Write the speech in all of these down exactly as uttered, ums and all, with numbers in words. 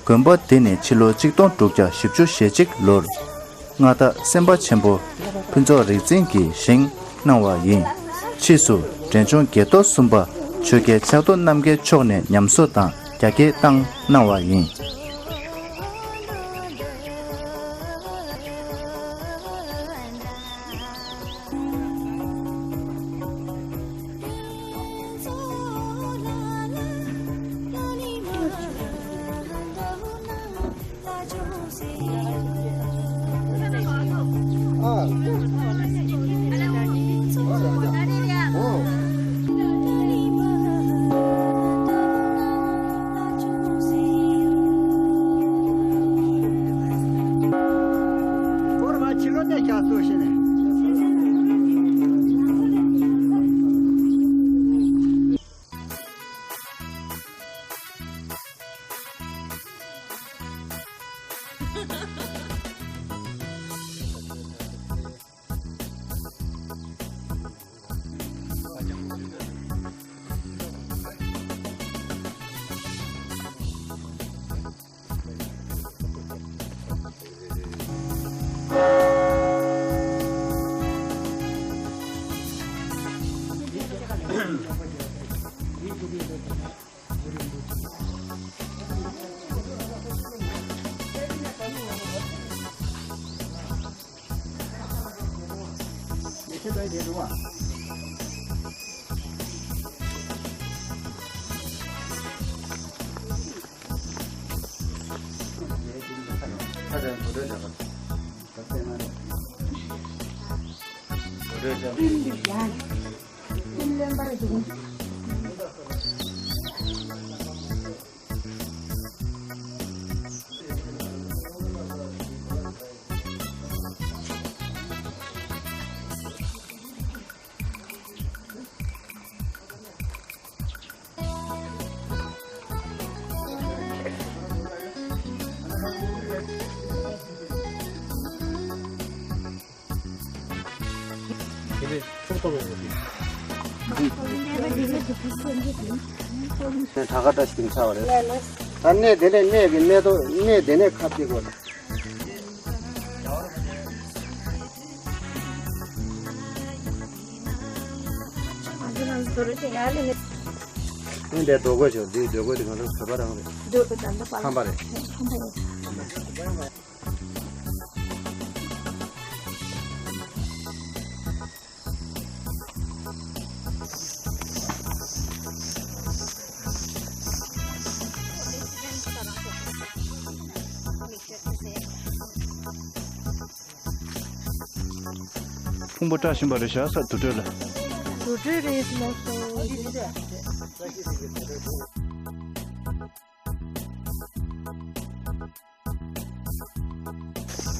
དགོན་པ་འདི་ནི་ཕྱི་ལོ་ཆིག་སྟོང་དྲུག་བརྒྱ་བཞི་བཅུ་ཞེ་གཅིག་ལོར་མངའ་བདག་སེམས་དཔའ་ཆེན་པོ་ཕུན་ཚོགས་རིག་འཛིན་གྱིས་བཞེངས་གནང་བ་ཡིན། ཕྱིས་སུ་འབྲས་ལྗོངས་དགྱེས་རྡོར་གསུམ་པ་ཆོས་རྒྱལ་ཕྱག་རྡོར་རྣམ་རྒྱལ་མཆོག་ནས་ཉམས་གསོ་དང་རྒྱ་སྐྱེད་བཏང་གནང་བ་ཡིན། ད་ག་བཀྲ་ཤིས་ཀྱི་ཚར་བ་རེད། ད་གནས་དེ་ནས་གནས་ཀྱི་གནས་ཐོག་གནས་དེ་ནས་ཁ་གཏད་དགོས། ཨ་འདས་རྡོ་བརྐོས་བྱས་འདིའི་རྡོ་བརྐོས་དེ་ང་ཚོ་བོད་པ་རང་རེད། ཁམས་པ་རེད། ཕུང་པོ་བཀྲ་ཤིས་པ་རེད་ཤག་ས་དུར་ཁྲོད་ལ། དུར་ཁྲོད་རེད་ལ་སོ།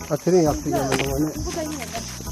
ཨ་ཚེ་རིང་ཡག་ཚིག་ཡང་མི་འདུག་བ་ནི།